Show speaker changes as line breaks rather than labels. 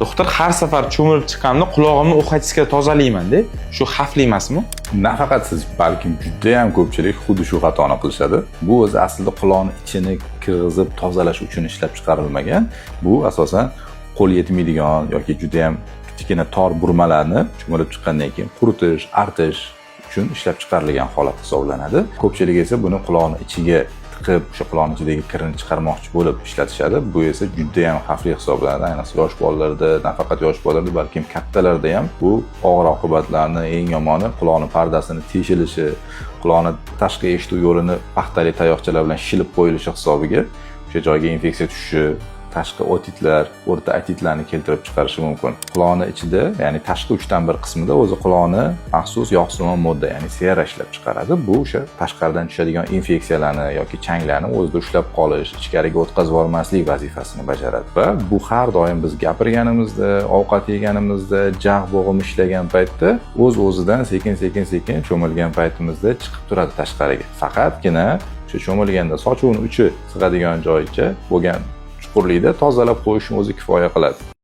Doktor, har safar cho'milib chiqqanimda qulog'imni уходчисткада tozalayman-da. Shu xavfli emasmi?
Nafaqat siz, balkim judayam ko'pchilik xuddi shu xatoni qilishadi. Bu o'zi aslida quloqni ichini kirgizib tozalash uchun ishlab chiqarilmagan. Bu asosan qo'l yetmaydigan yoki judayam kichkina tor burmalarni cho'milib chiqqandan keyin quritish, artish uchun ishlab chiqarilgan holat hisoblanadi. Ko'pchilik esa buni quloqni ichiga tiqib, o'sha quloqni ichidagi kirni chiqarmoqchi bo'lib ishlatishadi. Bu esa judayam xavfli hisoblanadi. Ayniqsa yosh bolalarda, nafaqat yosh bolalarda, balkim kattalarda ham bu og'ir oqibatlarni, eng yomoni quloqni pardasini teshilishi, quloqni tashqi eshituv yo'lini paxtali tayoqchalar bilan shilib qo'yilishi hisobiga o'sha joyga infeksiya tushishi, tashqi otitlar, o'rta otitlarni keltirib chiqarishi mumkin. Quloqni ichida, ya'ni tashqi 1/3 qismida o'zi quloqni maxsus yog'simon modda, ya'ni sera ishlab chiqaradi. Bu o'sha tashqaridan tushadigan infeksiyalarni yoki changlarni o'zida ushlab qolish, ichkariga o'tkazib yubormaslik vazifasini bajaradi. Va bu har doim biz gapirganimizda, ovqat yeganimizda, jag' bo'g'im ishlagan paytda o'z-o'zidan sekin-sekin cho'milgan paytimizda chiqib turadi tashqariga. Faqatgina o'sha cho'milganda sochuvni uchi sig'adigan joycha bo'lgan chuqurlikda tozalab qo'yishning o'zi kifoya qiladi.